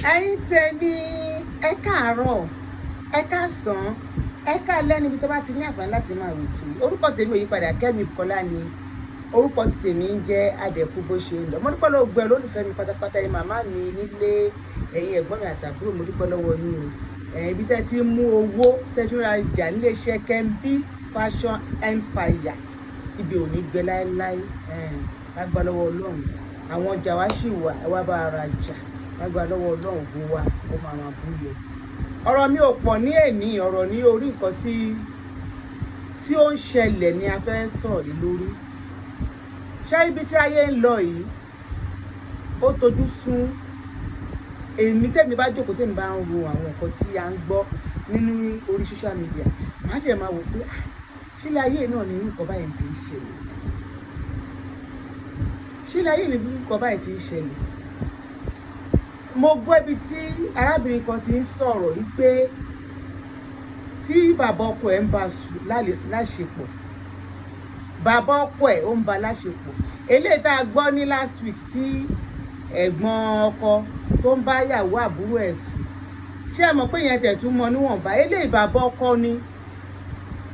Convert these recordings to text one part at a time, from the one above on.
Ẹ̀yin tèmi, ẹ káàárọ̀, ẹ káàsán, ẹ káalẹ́ níbi tó bá ti ní àǹfààní láti máa wò tó. Orúkọ tèmi ò yípadà, Kẹ́mi Bùkọ́lá ni orúkọ tí tèmi ń jẹ́. Àdẹ̀kú bó ṣe ń lọ. Mo dúpẹ́ lọ́wọ́ gbẹ olólùfẹ́ mi pátápátá, yín màmá mi nílé, ẹ̀yin ẹ̀gbọ́n mi àtàbúrò, mo dúpẹ́ lọ́wọ́ yín o. Ẹ̀yin ibi tẹ́ ti ń mú owó tẹ́ ti ń ra ìjà nílé iṣẹ́ Kembi Fashion Empire, ibi ò ní gbẹ láéláé lágbá lọ́wọ́ Ọlọ́run. Àwọn ọjà wa sì wà, ẹ wá bá ara jà lágbá lọ́wọ́ Ọlọ́run, ògo wa ó máa máa búyọ. Ọ̀rọ̀ mi ò pọ̀ ní èní. Ọ̀rọ̀ ní orí nǹkan tí ó ń ṣẹlẹ̀ ni a fẹ́ sọ̀rọ̀ lé lórí. Ṣé ibi tí ayé ń lọ yìí, ó tojú sún èmi. Tẹ́mi bá jókòó, tẹ́mi bá ń wo àwọn nǹkan tí a ń gbọ́ nínú orí social media, màá dẹ̀ máa wò pé, ah, ṣé ilé ayé náà ni irú nǹkan báyìí ti ń ṣẹlẹ̀? Ṣé ilé ayé ni irú nǹkan báyìí ti ń ṣẹlẹ̀? Mo gbọ́ ibi tí arábìnrin kan ti ń sọ̀rọ̀ yìí pé tí bàbá ọkọ ẹ̀ ń bá sùn láṣepọ̀, bàbá ọkọ ẹ̀ ó ń bá láṣepọ̀. Eléyìí tá a gbọ́ ní last week, tí ẹ̀gbọ́n ọkọ tó ń bá ìyàwó àbúrò ẹ̀ sùn, ṣé ẹ mọ̀ pé ìyẹn tẹ̀ tún mọ níwọ̀nba? Eléyìí, bàbá ọkọ ni.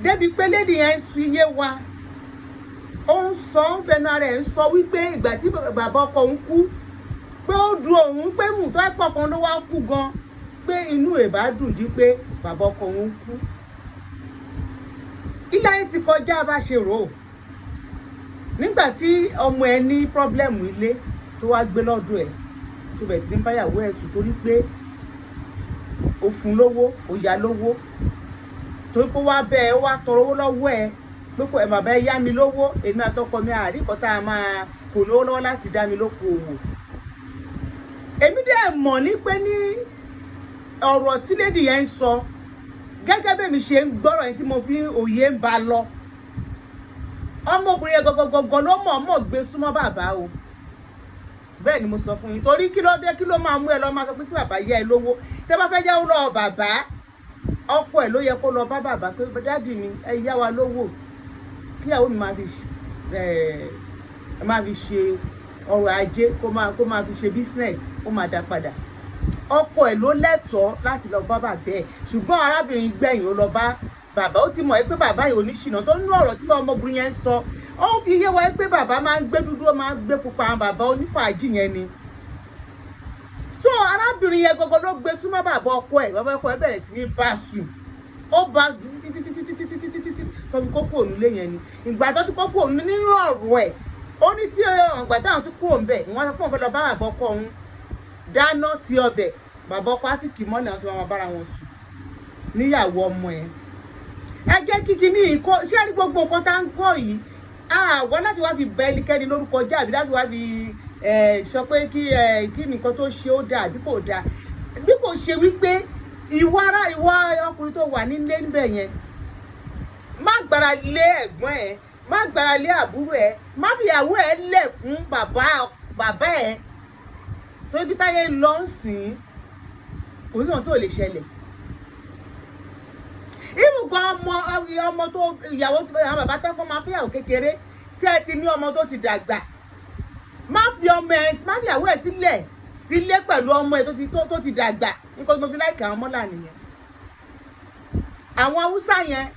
Débi pé lady yẹn ń sọ iye wa, ó ń sọ, ń fẹnu ara ẹ̀ ń sọ wípé ìgbà tí bàbá ọkọ òun kú, pé ó dùn òun, pé mú tó ẹ̀ pọ̀ kan ló wá kú gan, pé inú ẹ̀ bá dùn jí pé bàbá ọkọ òun kú. Ilé ayé ti kọjá bá ṣe rò ó. Nígbà tí ọmọ ẹ ní problem ilé tó wá gbé lọ́dọ̀ ẹ̀, tó bẹ̀rẹ̀ sí ní báyàwó ẹ̀ sùn, torí pé ó fún lówó, ó yá lówó, torí pé wá bẹ́ẹ̀, ó wá tọrọ owó lọ́wọ́ ẹ̀ pé kò ẹ̀, bàbá ẹ yá mi lówó, èmi àtọkọ mi àrí nǹkan tá a máa kò lówó lọ́wọ́ láti dá mi lóko òwò. Èmi dẹ̀ mọ̀ ní pé ní ọ̀rọ̀ tí lady yẹn ń sọ, gẹ́gẹ́ bẹ́ẹ̀ mi ṣe ń gbọ́rọ̀ yẹn tí mo fi òye ń ba lọ, ọmọbìnrin yẹn gọgọgọgọ ló mọ̀ mọ̀ gbé súnmọ́ bàbá o. Bẹ́ẹ̀ ni mo sọ fún yín. Torí kí ló dé? Kí ló máa mú ẹ lọ máa sọ pé kí bàbá yá ẹ lówó? Tẹ́ bá fẹ́ yáwó lọ́wọ́ bàbá, ọkọ ẹ̀ ló yẹ kó lọ bá bàbá pé, "Daddy mi, ẹ yá wa lówó kíyàwó mi máa fi ṣe ọrọ̀ ajé, kó máa fi ṣe business, kó máa dá padà." Ọkọ ẹ̀ ló lẹ́tọ̀ọ́ láti lọ bá bàbá ẹ̀, ṣùgbọ́n arábìnrin gbẹ̀yìn, ó lọ bá bàbá. Ó ti mọ̀ pé bàbá yìí oníṣìnà tó ní. Ọ̀rọ̀ tí ọmọbìnrin yẹn ń sọ, ó fi yé wa pé bàbá máa ń gbé dúdú, ó máa ń gbé pupa, àwọn bàbá onífàájì yẹn ni. So arábìnrin yẹn gbogbo ló gbé súnmọ́ bàbá ọkọ ẹ̀. Bàbá ọkọ ẹ̀ bẹ̀rẹ̀ sí ní bá sùn. Ó bá títí títí títí títí títí tí tó fi kókó òun lé yẹn ni. Ìgbà tó ti kókó òun, nínú ọ̀rọ̀ ẹ̀, ó ní tí ọ̀gbà táwọn tún kúrò ńbẹ̀, wọ́n sọ pé òun fẹ́ lọ bá bàbá ọkọ òun dáná sí ọbẹ̀, bàbá ọkọ á sì kì mọ́lẹ̀, àwọn tó máa bára wọn sùn níyàwó ọmọ ẹ̀. Ẹ jẹ́ kíkí ní ìkó ṣé rí gbogbo nǹkan tá ń kọ́ yìí, àwa láti wá fi bẹ ẹnikẹ́ni lórúkọ jẹ́, àbí láti wá fi sọ pé kí nìkan tó ṣe ó dáa àbí kò dáa, bí kò ṣe wípé ìwọ ara ìwọ ọkùnrin tó wà nílé níbẹ̀ yẹn, má gbára lé ẹ̀gbọ́n ẹ̀, má gbára lé àbúrò ẹ̀, má fìyàwó ẹ̀ lẹ̀ fún bàbá ẹ̀. Tó ibi táyé lọ ń sìn, kò sí ohun tí ò lè ṣẹlẹ̀. Ibùgbọ́n ọmọ ọmọ tó ìyàwó, àwọn bàbá tó kọ́ máa fẹ́yàwó kékeré, tí ẹ ti ní ọmọ tó ti dàgbà, má fi ọmọ ẹ, má fi ìyàwó ẹ sílẹ̀ sílé pẹ̀lú ọmọ ẹ tó ti dàgbà. Nǹkan tí mo fi like àwọn mọ́là nìyẹn. Àwọn Haúsá yẹn,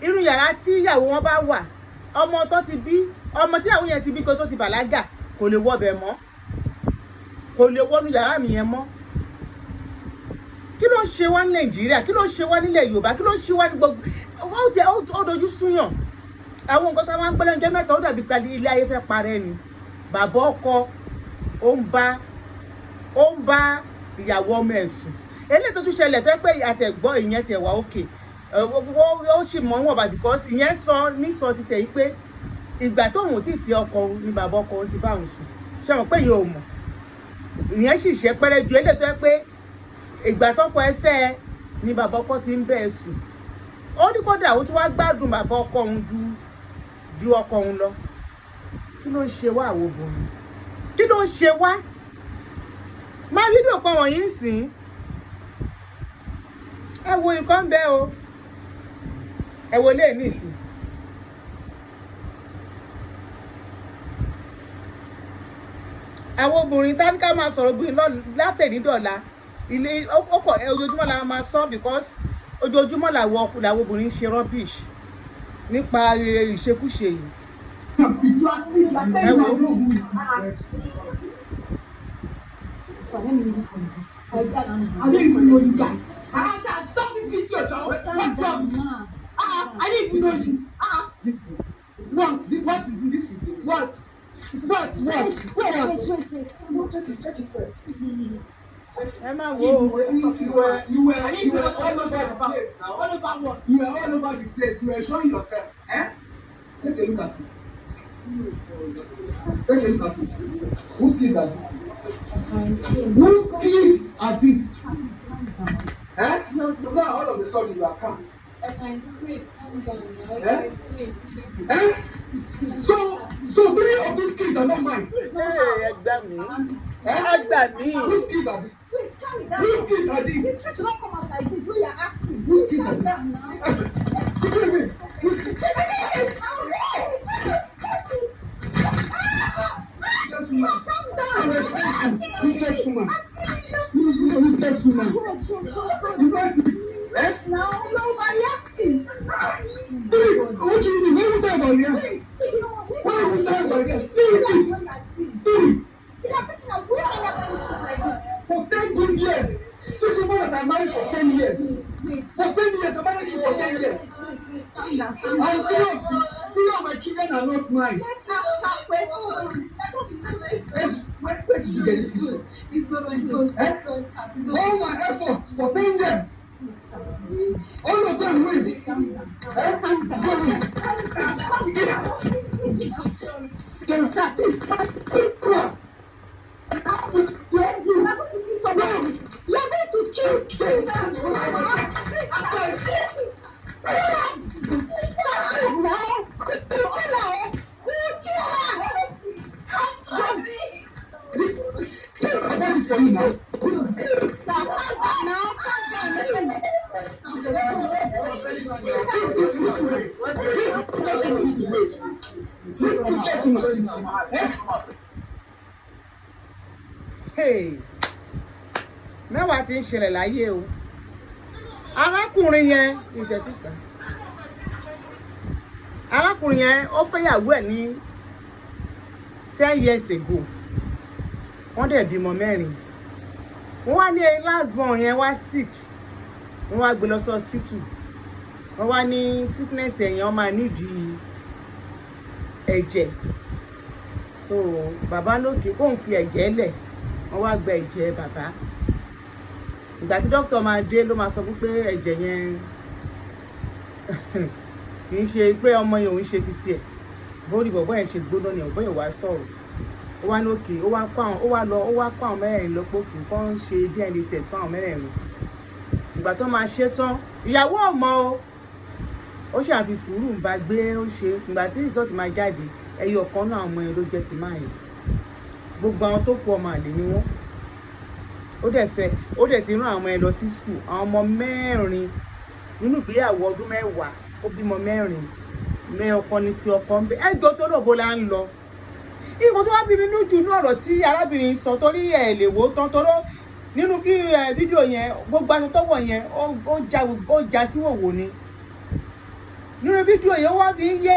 irú yàrá tí ìyàwó wọn bá wà, ọmọ tó ti bí, ọmọ tí ìyàwó yẹn ti bí kó tó ti bàlágà, kò lè wọbẹ̀ mọ́, kò lè wọnú yàrá mi yẹn mọ́. Kí ló ń ṣe wá ní Nàìjíríà? Kí ló ń ṣe wá nílẹ̀ Yorùbá? Kí ló ń ṣe wá ní gbogbo? Ó dojú súnyàn. Àwọn nǹkan tó máa ń gbọ́ lẹ́nu jẹ́ mẹ́ta, ó dàbí pé ilé ayé fẹ́ parẹ́ ni. Bàbá ọkọ ó ń bá ìyàwó ọmọ ẹ̀ sùn. Eléyìí tó tún ṣẹlẹ̀ tó yẹ pé àtẹ̀gbọ́, ìyẹn tiẹ̀ wá òkè, ó sì mọ̀ wọ̀n bá, because ìyẹn sọ ní sọ ti tẹ̀ yí pé ìgbà tóun ò tí ì fi ọkọ òun ni bàbá ọkọ òun ti bá òun sùn. Ṣé mọ̀ pé ìyẹn ò mọ̀? Ìyẹn sì ṣe pẹ́rẹ́ ju eléyìí tó yẹ pé ìgbà tọkọ ẹ fẹ́ ẹ ni bàbá ọkọ ti ń bẹ́ ẹ sùn. Ó ní kódà ó tún wá gbádùn bàbá ọkọ òun ju ọkọ òun lọ. Kí ló ń ṣe wá, àwọn obìnrin? Kí ló ń ṣe wá? Máa fídíò kan wọ̀nyí ń sìn. Ẹ wo nǹkan bẹ́ẹ̀ o, ẹ wo lé nísìn. Àwọn obìnrin tá ní ká máa sọ̀rọ̀ obìnrin látẹ̀ní dọ̀la. Ilé ọkọ̀ ojoojúmọ́ la máa sọ, because ojoojúmọ́ làwọn obìnrin ń ṣe rubbish nípa ìṣekúṣe yìí. You are sick. You are sick. You are saying Ẹ wo. I know who is sick. I don't even know you guys. I said, stop this video, John. What's up? Ah, I didn't even know you. Ah, This is it. what? This, What is it? This is the What? What? What? What? Wait, wait. No, check it. Check it first. Ẹ má wo o. You were I didn't you even were know what all you're over talking the about. place now. All over what? You were all over the place. You were showing yourself. Eh? Take a look at it. Take a look at it. Whose kids are these? Whose kids are these? Eh? Now all of a sudden you are calm. Eh? Eh? So three of these kids are not mine. Ẹ gbà mí. Eh? Ẹ gbà mí. Whose kids are these? Wait, calm down. Whose kids are these? The truth will not come out like this when you are acting. Whose kids are Calm these? down now. Wait, wait. Whose kids? Useless woman. Useless woman. Useless woman. You can't. Eh? Now, you're overreacting. Three. What do you mean? Why you talking about here? Wait, you know what? Why you talking about here? Three kids. Three. You are beating up. Why are you like this? For 10 good years. This woman that I married for 10 years. Wait, For 10 years, I married you for 10 years. wait, calm down. Calm down. And three of my children are not mine. Let's ask her question. Where did you get this kids from? Eh? All my efforts for 10 years. All of them went. Eh? Jesus. There is that. You are going to kill somebody. You are going to kill. Now, kill her. Kill her. I bought it for you now. Now, calm down. This way. This person is the way. This useless woman. Eh? Hey. Mẹ́wàá ti ń ṣẹlẹ̀ láyé o. Arákùnrin yẹn ìtẹ̀tìgbà, arákùnrin yẹn, ó fẹ́yàwó ẹ̀ ní 10 years ago. Wọ́n dẹ̀ bímọ mẹ́rin. Wọ́n wá ní last born yẹn wá sick. Wọ́n wá gbé lọ sí hospital. Wọ́n wá ní sickness ẹ̀yẹn, wọ́n máa nídìí ẹ̀jẹ̀. So bàbá lókè kóun fi ẹ̀jẹ̀ lẹ̀. Wọ́n wá gba ẹ̀jẹ̀ bàbá. Ìgbà tí dókítà máa dé ló máa sọ fún pé ẹ̀jẹ̀ yẹn kì í ṣe pé ọmọ yẹn òun ṣe títí ẹ̀. Bórí bọ̀bọ́ yẹn ṣe gbóná ni ọ̀bọ yẹn wá sọ̀rọ̀. Ó wá ní òkè, ó wá kó àwọn, ó wá lọ, ó wá kó àwọn mẹ́rẹ̀ẹ̀rin lọ pé òkè kó ń ṣe DNA test fún àwọn mẹ́rẹ̀ẹ̀rin. Ìgbà tó máa ṣe tán, ìyàwó ọmọ o, ó ṣàfi sùúrù ń bá gbé. Ó ṣe. Ìgbà tí result máa jáde, ẹyọ kan náà àwọn ọmọ yẹn ló jẹ́ ti máa yẹn. Gbogbo àwọn tó kú, ọmọ àlè ni wọ́n. Ó dẹ̀ fẹ́, ó dẹ̀ ti rán àwọn ọmọ yẹn lọ sí school. Àwọn ọmọ mẹ́rin nínú ìgbéyàwó ọdún 10, ó bímọ mẹ́rin. Mẹ́ ọkọ ní ti ọkọ ń bẹ. Ẹjọ́ tó lòbó la ń lọ. Nǹkan tó wá bí mi lójú inú ọ̀rọ̀ tí arábìnrin sọ, torí ẹ̀ lè wò ó tán, toró nínú fídíò yẹn, gbogbo aṣọ tó wọ̀ yẹn, ó já sí wòwò ni nínú fídíò yẹn. Wọ́n fi ń yé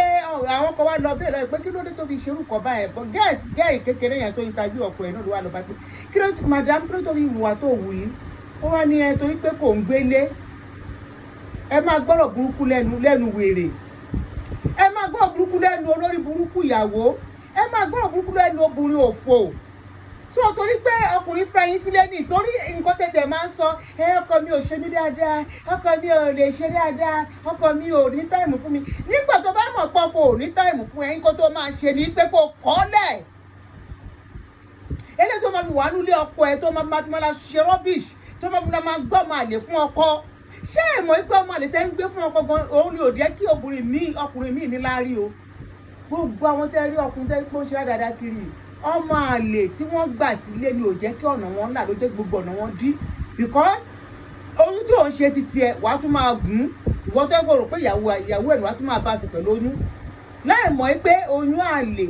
àwọn kan wá lọ bẹ́ẹ̀ lọ pé kí ló dé tó fi ṣerú kọ báyẹn bọ́. Gẹ́ẹ̀ kékeré yẹn tó interview ọkọ ẹ̀ náà ló wà lọ bá pé kí ló dé, madam, kí ló tó fi hùwà tó wù yìí? Ó wá ní ẹ torí pé kò ń gbélé. Ẹ máa gbọ́rọ̀ burúkú lẹ́nu wèrè, ẹ máa gbọ́rọ̀ burúkú lẹ́nu olórí burúkú ìyàwó, ẹ máa gbọ́rọ̀ burúkú lẹ́nu obìnrin òfò. So torí pé ọkùnrin fẹ́ yín sílé ní ìtorí nǹkan tètè máa ń sọ ẹ, ọkọ mi ò ṣe mí dáadáa, ọkọ mi ò lè ṣe dáadáa, ọkọ mi ò ní time fún mi. Nígbà tó bá mọ̀ pé ọkọ ò ní time fún ẹ, nǹkan tó máa ṣe ni pé kó kọ́lẹ̀. Eléyìí tó máa fi wà nílé ọkọ ẹ, tó máa fi máa ṣe rubbish, tó máa fi máa gbọ́ ọmọ àlè fún ọkọ. Ṣé ẹ mọ̀ pé ọmọ àlè tẹ́ ń gbé fún ọkọ gan, òun ni ò jẹ́ kí obìnrin míì, ọkùnrin míì ní láárí o? Gbogbo àwọn tẹ́ rí ọkùnrin tẹ́ rí pé ó ń ṣe dáadáa kiri, ọmọ àlè tí wọ́n gbà sílé ni ò jẹ́ kí ọ̀nà wọn là, ló jẹ́ gbogbo ọ̀nà wọn dí, because oyún tí ò ń ṣe titi ẹ, wàá tún máa gùn. Ìwọ tó ń gbọ́rò pé ìyàwó ẹ̀, wàá tún máa bá a fi pẹ̀lú oyún, láì mọ̀ pé oyún àlè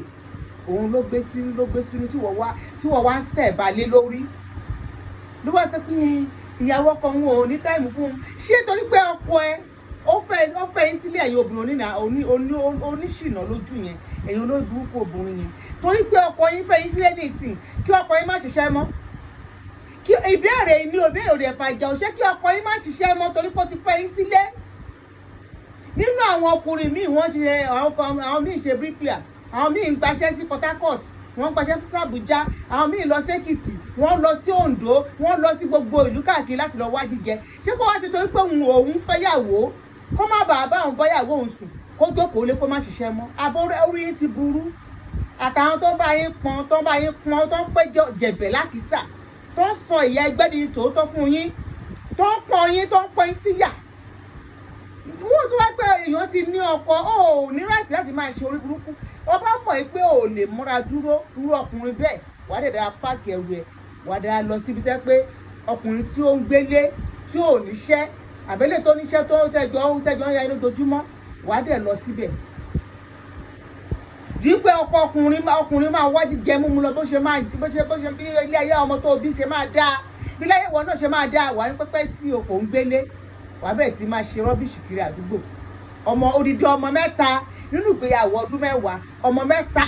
òun ló gbé sínú tí wọ́n wá ń sẹ̀ balẹ̀ lórí. Ló bá sọ pé ìyàwó ọkọ òun ò ní time fún un. Ṣé torí pé ọkọ ẹ ó fẹ́ yín sílé, ẹ̀yin obìnrin oníṣìnà lójú yẹn, ẹ̀yin olórí burúkú obìnrin yẹn, torí pé ọkọ yín fẹ́ yín sílé nísìn, kí ọkọ yín má ṣiṣẹ́ mọ́? Kí ìbéèrè ní òbéèrè òde ẹ̀fà ìjà òṣè, kí ọkọ yín má ṣiṣẹ́ mọ́ torí pé ó ti fẹ́ yín sílé? Nínú àwọn ọkùnrin míì, wọ́n ṣe àwọn kan, àwọn míì ṣe bricklayer, àwọn míì ń gbaṣẹ́ sí Port Harcourt, wọ́n ń gbaṣẹ́ sí Abuja, àwọn míì lọ sí Èkìtì, wọ́n lọ sí Oǹdó, wọ́n lọ sí gbogbo ìlú káàkiri láti lọ wá jíjẹ. Ṣé kó wá ṣe torí pé òun fẹ́yàwó, kó má bàa bá òun bọ́yàwó òun sùn, kó jókòó lé, kó má ṣiṣẹ́ mọ́? Àbọ̀ orí yín ti burú, àtàwọn tó bá yín pọn, tó bá yín pọn, tó ń péjọ jẹ̀bẹ̀ lákìsà, tó ń sọ ìyá ẹgbẹ́ di tòótọ́ fún yín, tó ń pọn yín, tó ń pọn yín síyà. Wọ́n tó wá pé èèyàn ti ní ọkọ, ó ní right láti máa ṣe orí burúkú. Wọ́n bá mọ̀ pé ò lè múra dúró irú ọkùnrin bẹ́ẹ̀, wàá dẹ̀ dára pack ẹrù ẹ̀, wàá dára lọ síbi tẹ́ pé ọkùnrin tí ó ń gbélé, tí ò níṣẹ́, àbẹ́lẹ̀ tó níṣẹ́, tó tẹ́jọ́ ń ya lójoojúmọ́, wàá dẹ̀ lọ síbẹ̀ di pé ọkọ ọkùnrin máa wá jíjẹ múmu lọ, bó ṣe máa bó ṣe bí ilé ayé ọmọ tó bí ṣe máa dáa, bí ilé ayé ìwọ náà ṣe máa dáa. Wà ní pẹ́pẹ́ sí o, kò ń gbélé, wàá bẹ̀rẹ̀ sí máa ṣe rubbish kiri àdúgbò. Ọmọ, odidi ọmọ mẹ́ta nínú ìgbéyàwó ọdún 10, ọmọ mẹ́ta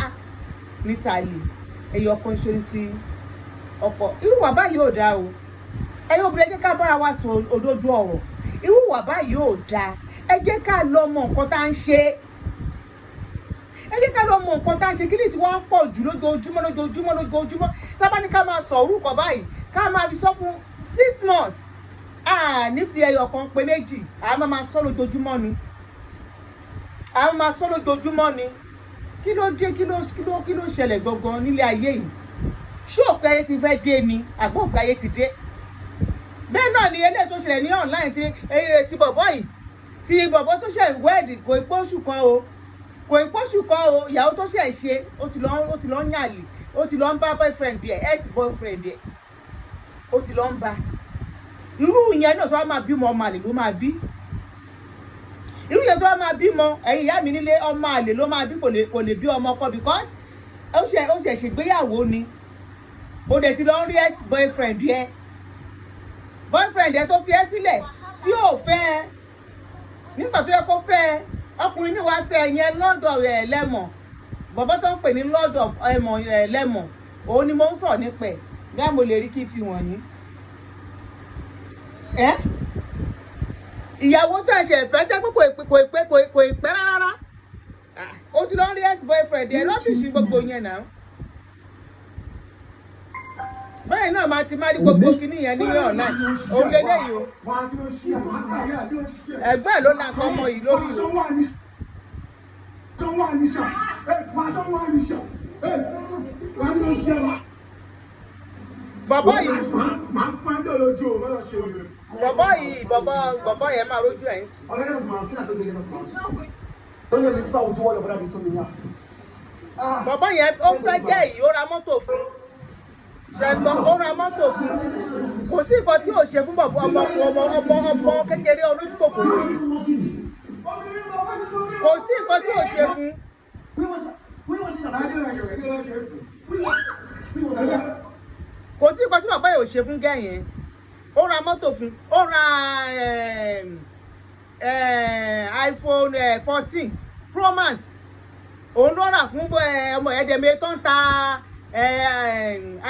níta lè ẹyọ kan ṣe ní ti ọkọ. Irú wà báyìí ò dáa o. Ẹ̀yin obìnrin, ẹ jẹ́ ká bára wa sọ òdodo ọ̀rọ̀. Irú wà báyìí ò dáa. Ẹ jẹ́ ká lọ mọ nǹkan tá à ń ṣe. Ẹ jẹ́ ká lọ mọ nǹkan tá à ń ṣe. Kí ni tí wọ́n ń pọ̀ jù lójoojúmọ́, lójoojúmọ́, lójoojúmọ́? Tá a bá ní ká máa sọ orúkọ báyìí, ká máa fi sọ fún 6 months, a ní fi ẹyọ kan pé méjì. A máa máa sọ lójoojúmọ́ ni, a máa sọ lójoojúmọ́ ni. Kí ló dé? Kí ló ṣẹlẹ̀ gangan nílé ayé yìí? Ṣé òpin ayé ti fẹ́ dé ni, àbí òpin ayé ti dé? Bẹ́ẹ̀ náà ni eléyìí tó ṣẹlẹ̀ ní online ti bọ̀bọ̀ yìí, ti bọ̀bọ̀ tó ṣe wed, kò ì pọ́ṣù kan o, kò ì pọ́ṣù kan o. Ìyàwó tó ṣe ṣe, ó ti lọ ń yàlè, ó ti lọ ń bá boyfriend ẹ̀, ex boyfriend ẹ̀, ó ti lọ ń bá. Irú yẹn náà tó wá máa bímọ, ọmọ àlè ló máa bí. Irú yẹn tó wá máa bímọ, ẹ̀yin ìyá mi nílé, ọmọ àlè ló máa bí. Kò lè bí ọmọ ọkọ because ó ṣe ṣègbéyàwó ni, ó dẹ̀ ti lọ ń rí ex boyfriend yẹ, boyfriend ẹ tó fi ẹ́ sílẹ̀, tí ò fẹ́ ẹ nígbà tó yẹ kó fẹ́ ẹ. Ọkùnrin mi wá fẹ́ ẹ yẹn lọ́dọ̀ ẹ̀ lẹ́mọ̀, bọ̀bọ́ tó ń pè ní Lord of ẹ̀mọ̀ ẹ̀ lẹ́mọ̀, òun ni mo ń sọ̀ nípa ẹ̀. Bí mo lè rí kí fi wọ̀nyí ẹ́, ìyàwó tó ẹ̀ṣẹ̀ fẹ́ jẹ́ pé kò ì pẹ́ rárá, ó ti lọ rí ex boyfriend ẹ̀. Rubbish gbogbo yẹn náà. Bẹ́ẹ̀ náà máa ti máa rí gbogbo kinní yẹn ní online. Òun lélẹ́yìí o. Ẹ̀gbọ́n ẹ̀ ló la nǹkan ọmọ yìí lórí o. Bọ̀bọ̀ yìí bọ̀bọ̀ yẹn máa rójú ẹ̀ ń sìn. Bọ̀bọ̀ yẹn, ó fẹ́ jẹ́ èyí, ó ra mọ́tò fún, ṣẹgbọ́n, ó ra mọ́tò fún. Kò sí nǹkan tí ò ṣe fún bọ̀bọ̀ ọmọ ọmọ ọmọ ọmọ kékeré olójú kòkòrò yìí. Kò sí nǹkan tí ò ṣe fún. Kò sí nǹkan tí bàbá yìí ò ṣe fún gẹ̀yìn. Ó ra mọ́tò fún, ó ra iPhone 14 Pro Max, òun ló rà fún ọmọ ẹ̀ẹ́dẹ̀mẹ tó ń ta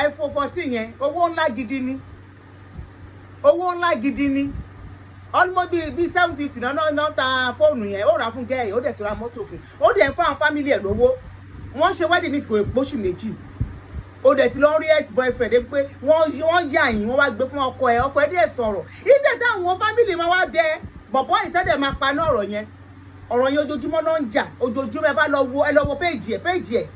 iPhone 14 yẹn. Owó ńlá gidi ni, owó ńlá gidi ni, almost bíi 750 náà ta fóònù yẹn. Ó rà fún gẹ́ẹ̀, ó dẹ̀ tó ra mọ́tò fún, ó dẹ̀ ń fún àwọn family ẹ̀ lówó. Wọ́n ṣe wedding ní ìsìnkú oṣù 2, ó dẹ̀ ti lọ rí ex boyfriend pé wọ́n yà yín, wọ́n wá gbé fún ọkọ ẹ̀. Ọkọ ẹ̀ dẹ̀ sọ̀rọ̀ ìṣe táwọn family máa wá bẹ bọ̀bọ̀ ìtẹ́dẹ̀ máa paná ọ̀rọ̀ yẹn. Ọ̀rọ̀ yẹn, ojoojúmọ́ náà ń jà, ojoojúmọ́. Ẹ bá lọ wo, ẹ lọ wo page ẹ̀, page ẹ̀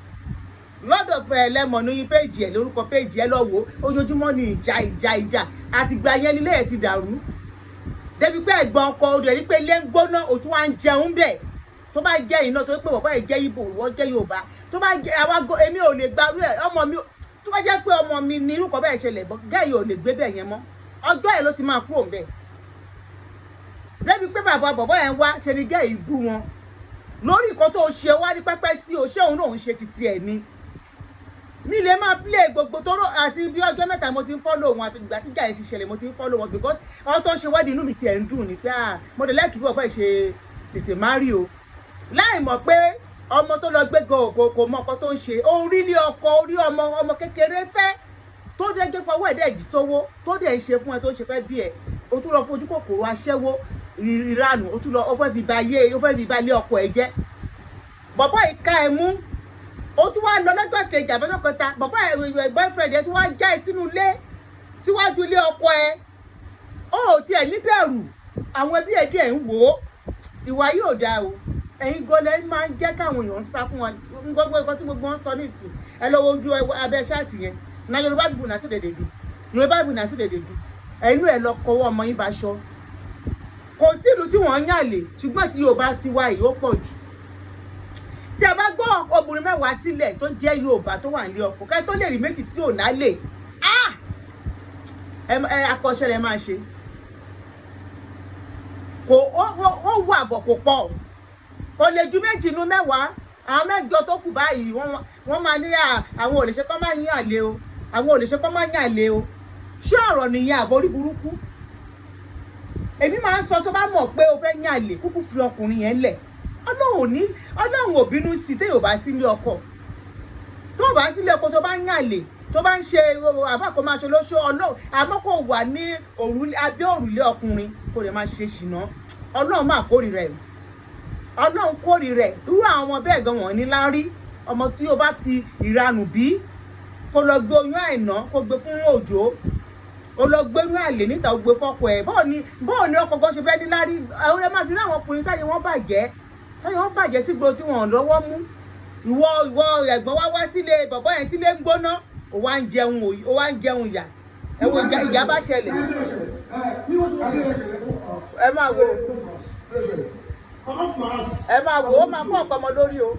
Lord of Lemon ní page ẹ̀, lórúkọ page ẹ̀. Lọ wo, ojoojúmọ́ ní ìjà, ìjà, ìjà. Àtìgbà yẹn nílé ẹ̀ ti dàrú débi pé ẹ̀gbọ́n ọkọ rẹ̀ rí pé ilé ń gbóná, òtún wá ń jẹun bẹ̀. Tó bá jẹ́ iná tó pé bàbá ẹ̀ jẹ́ Ìgbò, ìwọ jẹ́ Yorùbá, tó bá jẹ́ àwa, èmi ò lè gbarú ẹ̀. Ọmọ mi, tó bá jẹ́ pé ọmọ mi ní irú kan bẹ́ẹ̀ ṣẹlẹ̀, gẹ́yì ò lè gbé bẹ́ẹ̀ yẹn mọ́. Ọjọ́ ẹ̀ ló ti máa kúrò ńbẹ̀. Débi pé bàbá bọ̀bọ́ yẹn wá ṣe ni gẹ́yì bú wọn lórí nǹkan tó ṣe wá ní pẹ́pẹ́ sí o. Ṣé òun náà ń ṣe titi ẹ̀ ni? Mi lè máa play gbogbo tóró àti bí ọjọ́ 3 mo ti ń follow wọn, àti ìgbà tíjà yẹn ti ṣẹlẹ̀ mo ti ń follow wọn, because àwọn tó ń ṣe wedding, inú mi tiẹ̀ ń dùn ní pé, ah, mo dẹ̀ like bí ọ̀pọ̀ ìṣe tètè marry o, láì mọ̀ pé ọmọ tó lọ gbé gan kò mọ ọkọ tó ń ṣe. Orí ní ọkọ orí ọmọ, ọmọ kékeré fẹ́ tó dẹ́ jẹ́ pé ọwọ́ ẹ̀ dẹ̀ jí sówó, tó dẹ̀ ń ṣe fún ẹ, tó ń ṣe fẹ́ bí ẹ, o tún lọ fojú kòkòrò aṣẹ́wó ìranù, o tún lọ, o fẹ́ fi ba ayé, o fẹ́ fi ba ilé ọkọ ẹ jẹ́. Bọ̀bọ́ yìí ká ẹ mú, o tún wá lọ lọ́jọ́ kejì àbẹ́jọ́ kẹta, bọ̀bọ́ ẹ, boyfriend ẹ, tún wá já ẹ sínú ilé, síwájú ilé ọkọ ẹ. Ó ò tiẹ̀ níbẹ̀rù àwọn ẹbí ẹ díẹ̀ ń wò ó. Ìwà yìí ò dáa o. Ẹ̀yin gọlẹ̀ máa ń jẹ́ káwọn èèyàn ń sá fún wọn. Gbogbo nǹkan tí gbogbo wọn sọ nísìn, ẹ lọ́wọ́ ojú abẹ́ ṣáàtì yẹn na. Yorùbá people na still dey do, Yorùbá people na still dey do. Ẹ̀yin ẹ̀ lọ kọwọ́ ọmọ yín bá ṣọ. Kò sí ìlú tí wọ́n ń yàlè, ṣùgbọ́n tí Yorùbá ti wá yìí, ó pọ̀ jù. Tí a bá gbọ́ obìnrin 10 sílẹ̀ tó jẹ́ Yorùbá tó wà nílé ọkọ, kẹ́ tó lè rí méjì tí ò ná lè ẹ akọ́ṣẹ́ rẹ̀ máa ṣe kò ó wà bọ̀, kò pọ̀, kò lè ju méjì inú 10. Àwọn mẹ́jọ tó kù báyìí, wọ́n máa ní àwọn ò lè ṣe kọ́ máa yín àlè o, àwọn ò lè ṣe kọ́ máa yín àlè o. Ṣé ọ̀rọ̀ nìyẹn àbórí burúkú? Èmi máa ń sọ, tó bá mọ̀ pé o fẹ́ yín àlè, kúkú fi ọkùnrin yẹn lẹ̀. Ọlọ́run ò ní, Ọlọ́run ò bínú sí téèyàn bá sílé ọkọ. Tó bá sílé ọkọ, tó bá ń yàn àlè, tó bá ń ṣe àbá, kó máa ṣe lóṣó Ọlọ́run, àmọ́ kó wà ní abẹ́ òrùlé ọkùnrin, kó lè máa ṣe ṣìnà, Ọlọ́run máa kórìíra ẹ̀. Ọlọ́run kórìíra ẹ̀. Irú àwọn ọmọ bẹ́ẹ̀ gan wọ́n ní láárí. Ọmọ tí o bá fi ìranù bí, kó lọ gbé oyún àìná, kó gbé fún òjò, ó lọ gbé oyún àlè níta, ó gbé fọ́kọ ẹ̀. Bọ́ọ̀ ni ọkọ gan ṣe fẹ́ ní láárí? Àwọn ẹ máa fi rí àwọn ọkùnrin táyé wọ́n bàjẹ́ sígbó tí wọ́n lọ́wọ́ mú. Ìwọ ẹ̀gbọ́n wá wá sílé bọ̀bọ́ yẹn tí lé ń gbóná, ó wá ń jẹun ìyà. Ẹ wo ìjà bá ṣẹlẹ̀. Ẹ máa wo, ẹ máa wo, ó máa fọ́ ọkọ ọmọ lórí o.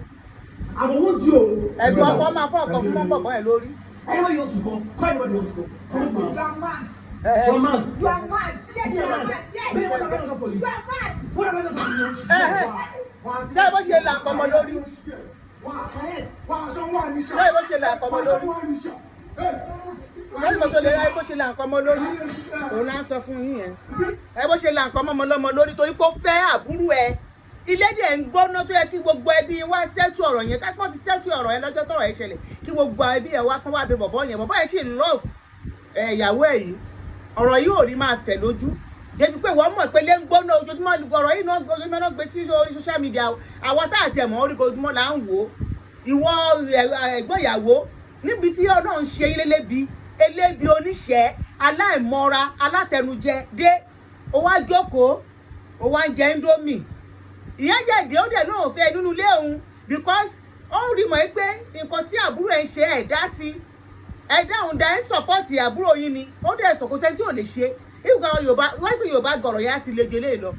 Ẹ̀gbọ́n ọkọ máa fọ́ ọkọ fún bọ̀bọ́ yẹn lórí. Anywhere you want to go, call anybody you want to go. Come to You us. are mad. Ẹ You are mad. You are mad. Yes, you are mad. Yes. What have I done for you? You are mad. What have I done for you? Ẹ ṣé bó ṣe là nǹkan ọmọ lórí? Ṣé bó ṣe là nǹkan ọmọ lórí? Ṣé nǹkan tó lè ráyè bó ṣe là nǹkan ọmọ lórí òun là ń sọ fún yín yẹn. Ẹ bó ṣe là nǹkan ọmọ lọ́mọ lórí torí pé ó fẹ́ àbúrò ẹ, ilé dẹ̀ ń gbóná, tó yẹ kí gbogbo ẹbí wá settle ọ̀rọ̀ yẹn. Kápọ́n ti settle ọ̀rọ̀ yẹn lọ́jọ́ tọ̀rọ̀ yẹn ṣẹlẹ̀, kí gbogbo ẹbí ẹ̀ wá kán wá bẹ bọ̀bọ́ yẹn. Bọ̀bọ́ yẹn sì ń love ìyàwó ẹ̀ yìí. Ọ̀rọ̀ yìí ò ní máa fẹ̀ lójú débi pé wọ́n mọ̀ pé lé ń gbóná ojoojúmọ́. Ọ̀rọ̀ yìí náà ojoojúmọ́ náà gbé sí orí social media o. Àwọn tá àti ẹ̀mọ́ orí ojoojúmọ́ là ń wò ó. Ìwọ ẹ̀gbọ́n ìyàwó, níbi tí Ọlọ́run ṣe yín lélébi, elébi, oníṣẹ́, aláìmọ́ra, alátẹnujẹ dé, ó wá jókòó, ó wá ń jẹ Indomie. Ìyẹn jẹ̀dí, ó dẹ̀ lóun fẹ́ nínú ilé òun because ó rí mọ̀ pé nǹkan tí àbúrò ẹ̀ ń ṣe, ẹ̀ dá sí, ẹ̀ dáhùn dá, ẹ̀ ń support àbúrò yín ni. Ó dẹ̀ sọ̀kò sẹ́ni tí ò lè ṣe ìgbà Yorùbá wọ́n pè Yorùbá gọ̀rọ̀ yẹn á ti le jẹlé lọ.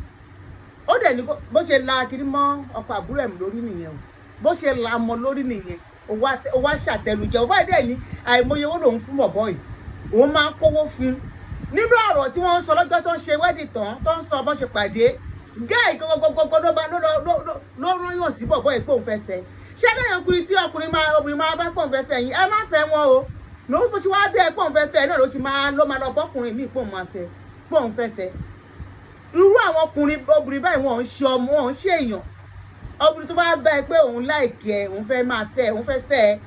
Ó dẹ̀ ní bó ṣe la kiri mọ́ ọkọ àbúrò ẹ̀ lórí nìyẹn o. Bó ṣe la mọ́ lórí nìyẹn. Ó wá ṣàtẹnujẹ. Ó báyìí dẹ̀ ní àìmọye owó lòun fún bọ̀bọ̀ yìí, òun máa ń kówó fún. Nínú ọ̀rọ̀ tí wọ́n ń sọ lọ́jọ́ tó ń ṣe wedding tán, tó ń sọ bó ṣe pàdé gáì gọgọgọgọ, ló bá ló rán yàn sí bọ̀bọ̀ yìí pé òun fẹ́ fẹ́. Ṣé lẹ́yìn ọkùnrin tí ọkùnrin máa, obìnrin máa bá pọ̀ òun fẹ́ fẹ́ yín, ẹ má fẹ́ wọn o. Lòun bó ṣe wá bẹ́ẹ̀ pọ̀ òun fẹ́ fẹ́ náà, ló ṣe máa ló máa lọ bọ́kùnrin míì pọ̀ òun máa fẹ́, pọ̀ òun fẹ́ fẹ́. Irú àwọn ọkùnrin, obìnrin báyìí, wọn ò ń ṣe ọmọ, wọn ò ń ṣe èèyàn. Obìnrin tó bá bá ẹ pé òun like ẹ, òun fẹ́ máa fẹ́, òun fẹ́ fẹ́ ẹ,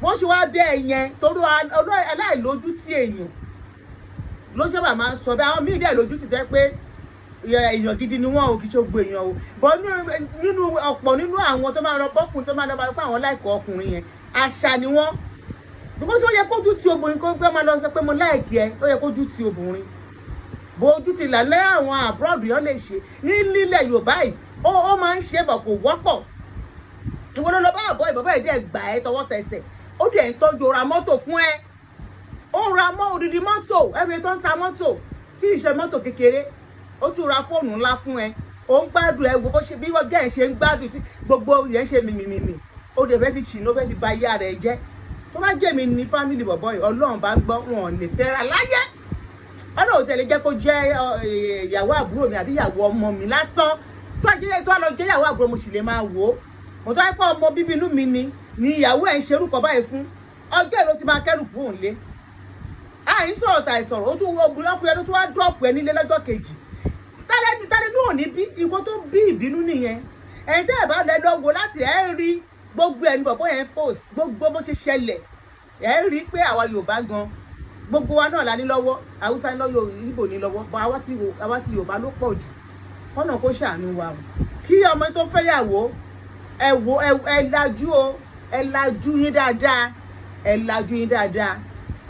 bó ṣe wá bẹ́ẹ̀ yẹn, torí aláìlójútì èèyàn ló sábà máa ń sọ bẹ́ẹ̀. Àwọn míì dẹ̀ lójútì tẹ́ pé èèyàn gidi ni wọ́n ò, kì í ṣe gbogbo èèyàn o, bọ́ nínú ọ̀pọ̀ nínú àwọn tó máa ń lọ bọ́kùnrin, tó máa ń lọ bá pé àwọn like ọkùnrin yẹn, àṣà ni wọ́n, because ó yẹ kójú ti obìnrin kó gbé máa lọ sọ pé mo like ẹ. Ó yẹ kójú ti obìnrin bó ojú ti là lẹ́. Àwọn abroad yẹn lè ṣe ní nílẹ̀ Yorùbá yìí, ó máa ń ṣe bọ̀, kò wọ́pọ̀. Ìwọ ló lọ bá àbọ̀ ìbọ̀bọ̀ yìí dẹ̀ gbà ẹ́ tọwọ́ tẹsẹ̀, ó dẹ̀ ń tọ́jú, ra mọ́tò fún ẹ, ó ra mọ́ odidi mọ́tò ẹ̀mí tó ń ta mọ́tò tí ì ṣe mọ́tò kékeré, ó tún ra fóònù ńlá fún ẹ, ó ń gbádùn ẹ. Wo bó ṣe bí wọ́n gẹ̀ ṣe ń gbádùn tí gbogbo yẹn ṣe mìmìmìmì, ó dẹ̀ fẹ́ fi ṣìnà, ó fẹ́ fi ba ayé ara ẹ jẹ́. Tó bá jẹ́ mi ní family bọ̀bọ̀ yìí, Ọlọ́run bá gbọ́, wọn ò lè fẹ́ra láyé. Ọlọ́run tẹ̀lé jẹ́ kó jẹ́ ìyàwó àbúrò mi àbí ìyàwó ọmọ mi lásán. Tó jẹ́ tó lọ jẹ́ ìyàwó àbúrò, mo sì lè máa wò ó. Mo tó wáyé pé ọmọ bíbí inú mi ni ìyàwó ẹ̀ ń ṣerúkọ báyìí fún. Ọjọ́ ẹ̀ ló ti máa kẹ́rù kúrò nílé. Àì sọ̀rọ̀ tàì sọ̀rọ̀, ó tún obìnrin, ọkùnrin ló tún wá drop ẹ nílé lọ́jọ́ kejì. Tálẹ́nu tálẹ́nu ò ní bí nǹkan tó bí ìbínú nìyẹn. Ẹ̀yin tẹ́ ẹ̀ bá lẹ lọ wò láti ẹ̀ rí gbogbo ẹ̀ ní bọ̀bọ̀ yẹn post gbogbo bó ṣe ṣẹlẹ̀. Ẹ̀ rí pé àwa Yorùbá gan, gbogbo wa náà la ní lọ́wọ́. Haúsá ní lọ́wọ́, Ìgbò ní lọ́wọ́, bọ́ àwa ti Yorùbá ló pọ̀ jù. Kọ́nà kó ṣàánú wa o. Kí ọmọ tó fẹ́yàwó, ẹ wo, ẹ lajú o, ẹ lajú yín dáadáa, ẹ lajú yín dáadáa.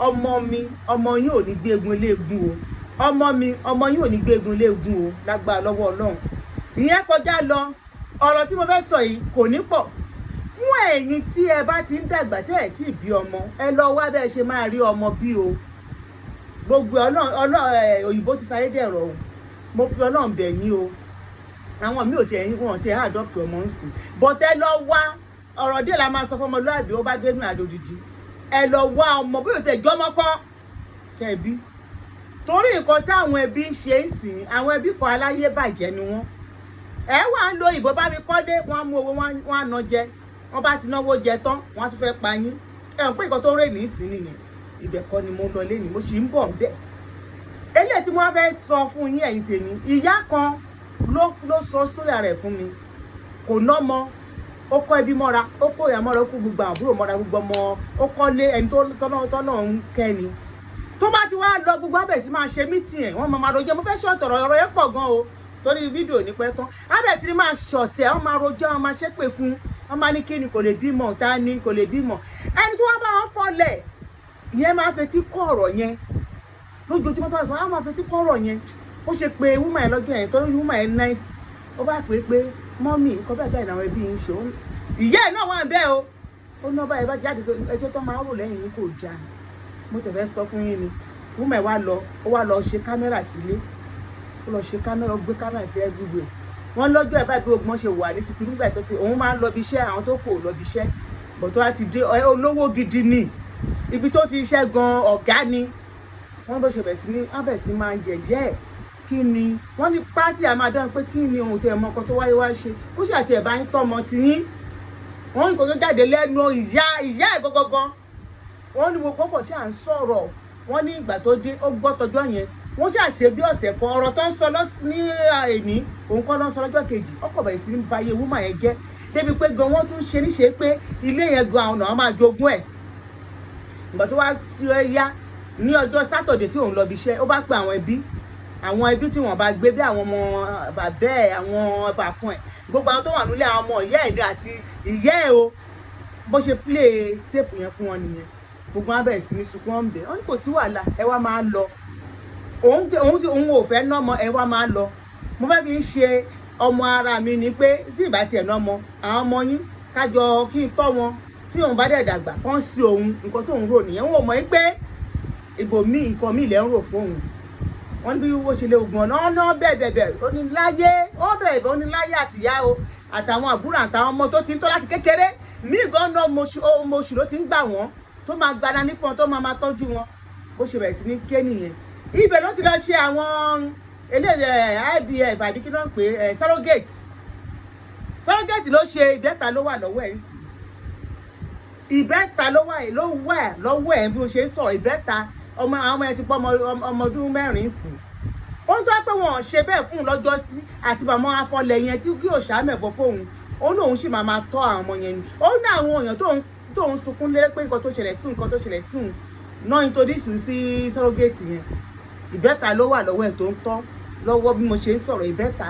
Ọmọ mi, ọmọ yín ò ní gbé egun eléegun o. Ọmọ mi, ọmọ yín ò ní gbé egun eléegun o, lágbára lọ́wọ́ Ọlọ́run. Ìyẹn kọjá lọ. Ọ̀rọ̀ tí mo fẹ́ sọ yìí kò ní pọ̀. Fún ẹ̀yin tí ẹ bá ti ń dàgbà, tẹ́ ẹ̀ tí ì bí ọmọ, ẹ lọ wá bẹ́ẹ̀ ṣe máa rí ọmọ bí o. Gbogbo Ọlọ́run ẹ̀, òyìnbó ti sáyé dẹ̀rọ̀ o. Mo fi Ọlọ́run bẹ̀ yín o. Àwọn mi ò tiẹ̀, wọn tiẹ̀ adopt ọmọ ń sìn, but ẹ lọ wá. Ọ̀rọ̀ díẹ̀ la máa sọ fọmọlúàbí, ó bá dénú àdòdìdì. Ẹ lọ wá ọmọ, bóyá tẹ̀ jọmọ kọ́ kẹ́ẹ̀bí, torí nǹkan tí àwọn ẹbí ń ṣe ń sìn, àwọn ẹbí kan aláyé bàjẹ́ ni wọ́n. Ẹ wà ń lo ìbò bá mi kọ́lé, wọ́n á mú owó, wọ́n á ná jẹ. Wọ́n bá ti náwó jẹ tán, wọ́n á tún fẹ́ pa yín. Ẹ mọ̀ pé nǹkan tó rè ní ìsín nìyẹn. Ibẹ̀ kọ́ ni mo ń lọ lẹ́nu, mo sì ń bọ̀ bẹ́ẹ̀. Eléyìí tí mo wá fẹ́ sọ fún yín, ẹ̀yin tèmi, ìyá kan ló sọ sórí rẹ̀ fún mi. Kò nọ́mọ, ó kọ́ ẹbí mọ́ra, ó kó ìyá mọ́ra, ó kó gbogbo àbúrò mọ́ra, gbogbo ọmọ, ó kọ́lé. Ẹni tó tọ́nà tọ́nà ń kẹ́ni tó bá ti wá lọ, gbogbo abẹ̀ sí máa ṣe meeting ẹ̀, wọ́n máa rojọ́. Mo fẹ́ ṣọ̀tọ̀ ọ̀rọ̀ yẹn pọ̀ gan o, torí fídíò ní pẹ́ tán. Abẹ̀ sí ni máa ṣọ̀tẹ̀, wọ́n máa rojọ́, wọ́n máa ṣépè fún, wọ́n máa ní kí ni kò lè bímọ, ta ni kò lè bímọ. Ẹni tó wá bá wọn fọlẹ̀ ìyẹn máa fetí kọ́ ọ̀rọ̀ yẹn lójoojúmọ́. Tó bá sọ, á máa fetí kọ́ ọ̀rọ̀ yẹn. Ó ṣe pé woman yẹn lọ́jọ́ yẹn, torí woman yẹn nice, ó bá pè é pé, "Mummy, nǹkan bẹ́ẹ̀ bẹ́ẹ̀ làwọn ẹbí yín ṣe." Ìyá ẹ̀ náà wà bẹ́ẹ̀ o. Ó ná báyìí bá jáde, ẹjọ́ tó máa ń rò lẹ́yìn yín kò dáa. Mo tẹ̀ fẹ́ sọ fún yín ni. Woman wá lọ, ó wá lọ ṣe camera sílé, ó lọ ṣe camera, ó gbé camera sí everywhere. Wọ́n lọ́jọ́ ẹ̀ báyìí, bí ogun ṣe wà ní sítú nígbà tó ti òun máa ń lọ bí iṣẹ́, àwọn tó kù ò lọ bí iṣẹ́ bọ̀. Tó wá ti dé, olówó gidi ni, ibi tó ti iṣẹ́ gan, ọ̀gá ni. Wọ́n bó ṣe bẹ̀ sí ní wọ́n bẹ̀ sí máa yẹ̀yẹ́ ẹ̀. Kí ni wọ́n ní pátì àmàdán pé kí ni ohun tẹ̀ mọ́ ọkọ tó wáyé wá ṣe, ó ṣe àti ẹ̀ bá ń tọ́mọ tiyín. Wọ́n ní nǹkan tó jáde lẹ́nu ìyá ẹ̀ gangan. Wọ́n ní gbogbo pọ̀ tí à ń sọ̀rọ̀. Wọ́n ní ìgbà tó dé, ó gbọ́ tọjọ́ yẹn. Wọ́n ṣàṣe bí ọ̀sẹ̀ kan, ọ̀rọ̀ tó ń sọ ní èní, òun kọ́ ló ń sọ lọ́jọ́ kejì. Ọkọ̀ bẹ̀rẹ̀ sí ní ba iye woman yẹn jẹ́, débi pé gan wọ́n tún ṣe níṣe pé ilé yẹn gan, àwọn náà máa jogún ẹ̀. Ìgbà tó wá tí ó yá, ní ọjọ́ Saturday tí òun lọ bí iṣẹ́, ó bá pe àwọn ẹbí, àwọn ẹbí tí wọ́n bá gbé, bí àwọn ọmọ bàbá ẹ̀, àwọn bàkún ẹ̀, gbogbo àwọn tó wà nílé, àwọn ọmọ ìyá ẹ̀ àti ìyá ẹ̀ o. Bó ṣe play tape yẹn fún wọn nìyẹn. Gbogbo wọn bẹ̀rẹ̀ sí ní sunkún. Wọn bẹ̀ wọ́n ní kò sí wàhálà, ẹ wá máa lọ. Òun ò fẹ́ nọ́mọ, ẹ wá máa lọ. Mo fẹ́ fi ń ṣe ọmọ ara mi ni pé tí ìbá tiẹ̀ nọ́mọ, àwọn ọmọ yín kájọ kí n tọ́ wọn, tí òun bá dẹ̀ dàgbà kán sí òun. Nǹkan tóun rò nìyẹn. Wọn ò mọ̀ pé ìbò míì, nǹkan míì lẹ́ ń rò fóun. Wọ́n ní bí wọ́n ṣe lé ogun ọ̀nà ọ̀nà bẹ́ẹ̀ bẹ́ẹ̀ bẹ́ẹ̀, ó ní láyé, ó bẹ́ẹ̀ bẹ́ẹ̀, ó ní láyé àtìyá o, àtàwọn àbúrò, àtàwọn ọmọ tó ti ń tọ́ láti kékeré míì gan náà, ọmọ oṣù ló ti ń gbà wọ́n, tó máa gbada ní fún wọn, tó máa máa tọ́jú wọn. Bó ṣe bẹ̀rẹ̀ sí ní ké nìyẹn. Ibẹ̀ ló ti lọ ṣe àwọn eléyìí IVF, àbí kí ló ń pè é, surrogate. Surrogate ló ṣe. Ìbẹ́ta ló wà lọ́wọ́ ẹ̀ sí, ìbẹ́ta ló wà lọ́wọ́ ẹ̀. Bí mo ṣe ń sọ̀rọ̀, ìbẹ́ta ọmọ, àwọn ọmọ ẹ ti pọ́ ọmọ ọdún 4 sí. Ó ń tọ́ pé wọn ò ṣe bẹ́ẹ̀ fún un lọ́jọ́ sí àti bàmọ́ afọlẹ̀ yẹn tí kí òṣà mẹ̀bọ fóun. Ó lóun sì máa máa tọ́ àwọn ọmọ yẹn ni. Ó ní àwọn èèyàn tóun sunkún lé pé nǹkan tó ṣẹlẹ̀ sí, nǹkan tó ṣẹlẹ̀ sí òun náà, introduce sí surrogate yẹn. Ìbẹ́ta ló wà lọ́wọ́ ẹ̀ tó ń tọ́ lọ́wọ́ bí mo ṣe ń sọ̀rọ̀, ìbẹ́ta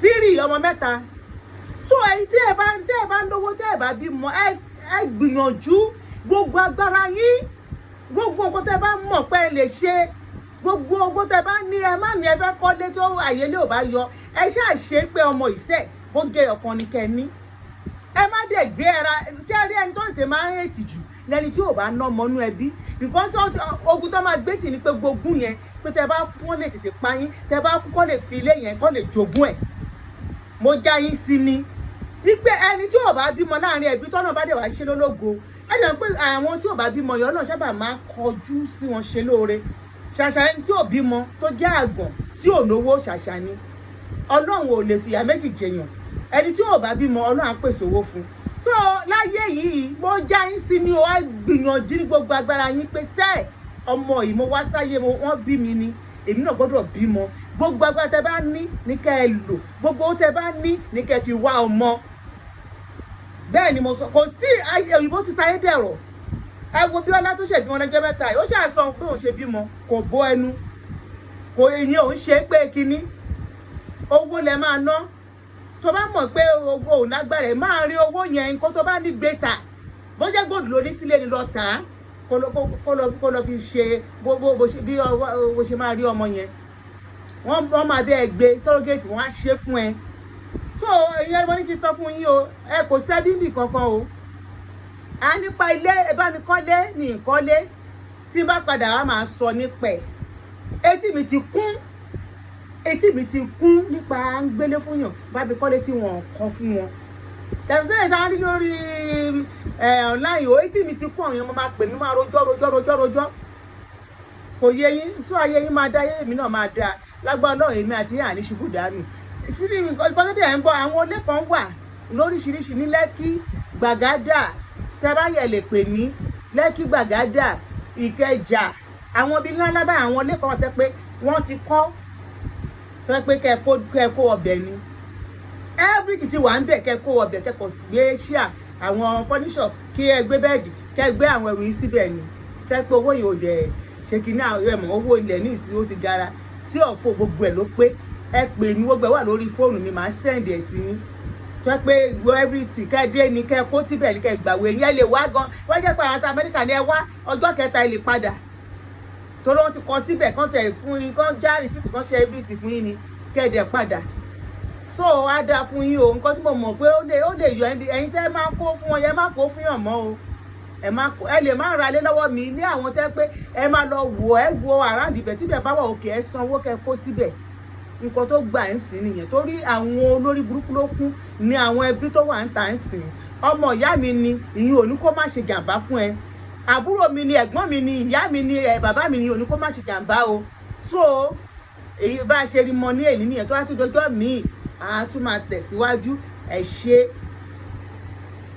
tírì, ọmọ 3. So ẹ̀yin tí ẹ bá ń lówó, tí ẹ bá bímọ, ẹ gbìyànjú gbogbo agbára yín, gbogbo nǹkan tẹ́ bá mọ̀ pé ẹ lè ṣe, gbogbo owó tẹ́ bá ní. Ẹ má ní ẹ fẹ́ kọ́lé tó àyèlé ò bá yọ. Ẹ ṣáà ṣe pé ọmọ ìṣe kó gé ọ̀kan ní kẹ́ ní. Ẹ má dẹ̀ gbé ẹra tí ẹ rí. Ẹni tó tètè máa ń hate jù lẹni tí ò bá ná ọmọ inú ẹbí, because ogun tó máa gbé tì ní pé gbogbo yẹn, pé tẹ́ bá kú, wọ́n lè tètè pa yín. Tẹ́ bá kú, kọ́ lè fi ilé yẹn, kọ́ lè jogún ẹ̀. Mo já yín sí ni wípé ẹni tí ò bá bímọ láàrin ẹbí, tọ́nà bá dẹ̀ wá ṣe lólógo, ẹni pé àwọn tí ò bá bímọ yọ náà sábà máa kọjú sí wọn ṣe lóore. Ṣàṣà ẹni tí ò bímọ tó jẹ́ àgàn tí ò lówó, ṣàṣà ni. Ọlọ́run ò lè fìyà méjì jẹyàn. Ẹni tí ò bá bímọ, Ọlọ́run á pèsè owó fún. So Láyé yìí, mo já yín sí ni o. Á gbìyànjú ní gbogbo agbára yín pé sẹ́ẹ̀ ọmọ yìí, mo wá sáyé, mo wọ́n bí mi ni, èmi náà gbọ́dọ̀ bímọ. Gbogbo agbára tẹ bá ní ní kẹ́ ẹ lò, gbogbo owó tẹ bá ní ní kẹ́ ẹ fi wá ọmọ. Bẹ́ẹ̀ ni mo sọ. Kò sí òyìnbó ti sáyé dẹ̀rọ̀. Ẹ wo bí ọlá tó ṣe bímọ lọ́jọ́ 3 yìí, ó ṣàṣọ pé òun ṣe bímọ, kò bó ẹnu, kò ìyẹn òun ṣe pé kínní. Owó lẹ máa ná. Tó bá mọ̀ pé owó ò lágbára ẹ̀, máa rí owó yẹn. Nǹkan tó bá ní, gbé tà. Bó jẹ́ gold ló ní sílé ni, lọ tà á, kó lọ fi ṣe bó ṣe bí bó ṣe máa rí ọmọ yẹn. Wọ́n máa dẹ́ ẹ gbé surrogate, wọ́n á ṣe fún ẹ. So ìyẹn mo ní kí n sọ fún yín o. Ẹ kò sẹ́bí nì kankan o. A nípa ilé, ẹ bá mi kọ́lé ní ìkọ́lé. Tí n bá padà wá, máa sọ nípa ẹ̀. Etí mi ti kún, etí mi ti kún nípa à ń gbélé fún yàn, bá mi kọ́lé tí wọ́n kọ́ fún wọn. Tẹ̀sán ìsáwọn rí lórí ẹ̀ online o. Etí mi ti kún. Àwọn èèyàn máa pè mí, máa rojọ́ rojọ́ rojọ́ rojọ́. Kò yé yín. Sọ ayé yín máa dá, ayé mi náà máa dá lágbára Ọlọ́run. Èmi àti yín àní ṣubú dànù síbi nǹkan tó dẹ̀ ń bọ̀. Àwọn ilé kan wà lóríṣiríṣi ní Lẹ́kí, Gbàgádà. Tẹ́ bá yẹ lè pè mí, Lẹ́kí, Gbàgádà, Ìkẹjà, àwọn ibi ńlá ńlá báyìí. Àwọn ilé kan wà tẹ́ pé wọ́n ti kọ́, tó yẹ pé kẹ́ kó ọbẹ̀ ni. Everything ti wà ń bẹ̀. Kẹ́ kó ọbẹ̀, kẹ́ kó gbé ṣíà, àwọn furniture, kí ẹ gbé bed, kẹ́ gbé àwọn ẹrù yìí síbẹ̀ ni. Tẹ́ pé owó yìí ò dẹ̀ ṣe kínní. Àwọn ẹ̀mọ́ owó ilẹ̀ ní ìsìn, ó ti gara sí ọ̀fọ̀. Gbogbo ẹ̀ ló pé. Ẹ pè mí, gbogbo ẹ̀ wà lórí fóònù mi, màá send ẹ̀ sí yín. Tó pé gbọ́ everything, kẹ́ dé ni, kẹ́ kó síbẹ̀ ni, kẹ́ gbàwé yẹn lè wá gan. Wọ́n jẹ́ pé àwọn Amẹ́ríkà ni, ẹ wá ọjọ́ kẹta, ẹ lè padà, torí wọ́n ti kọ síbẹ̀ kán tẹ̀ fún yín, kán já receipt, kán ṣe everything fún yín ni, kẹ́ dẹ̀ padà. So á dáa fún yín o. Nǹkan tí mo mọ̀ pé ó lè yọ ẹ̀yin tẹ́ máa kó fún wọn yẹn, má kó fún yàn mọ́ o. Ẹ má kó. Ẹ lè má ra lé lọ́wọ́ mi ní àwọn tẹ́ pé ẹ máa lọ wò. Ẹ wo around ibẹ̀, tíbẹ̀ bá wà òkè, ẹ sanwó kẹ́ kó síbẹ̀. Nǹkan tó gbà ń sìn nìyẹn, torí àwọn olórí burúkú ló kún ní àwọn ẹbí tó wà ń tà ń sìn. Ọmọ ìyá mi ni, ìyẹn ò ní kó má ṣe jàǹbá fún ẹ. Àbúrò mi ni, ẹ̀gbọ́n mi ni, ìyá mi ni, ẹ bàbá mi ni, ò ní kó má ṣe jàǹbá o. So èyí bá a ṣe rí mọ ní èyí nìyẹn. Tó bá tún dọjọ́ míì, a tún máa tẹ̀síwájú. Ẹ ṣé.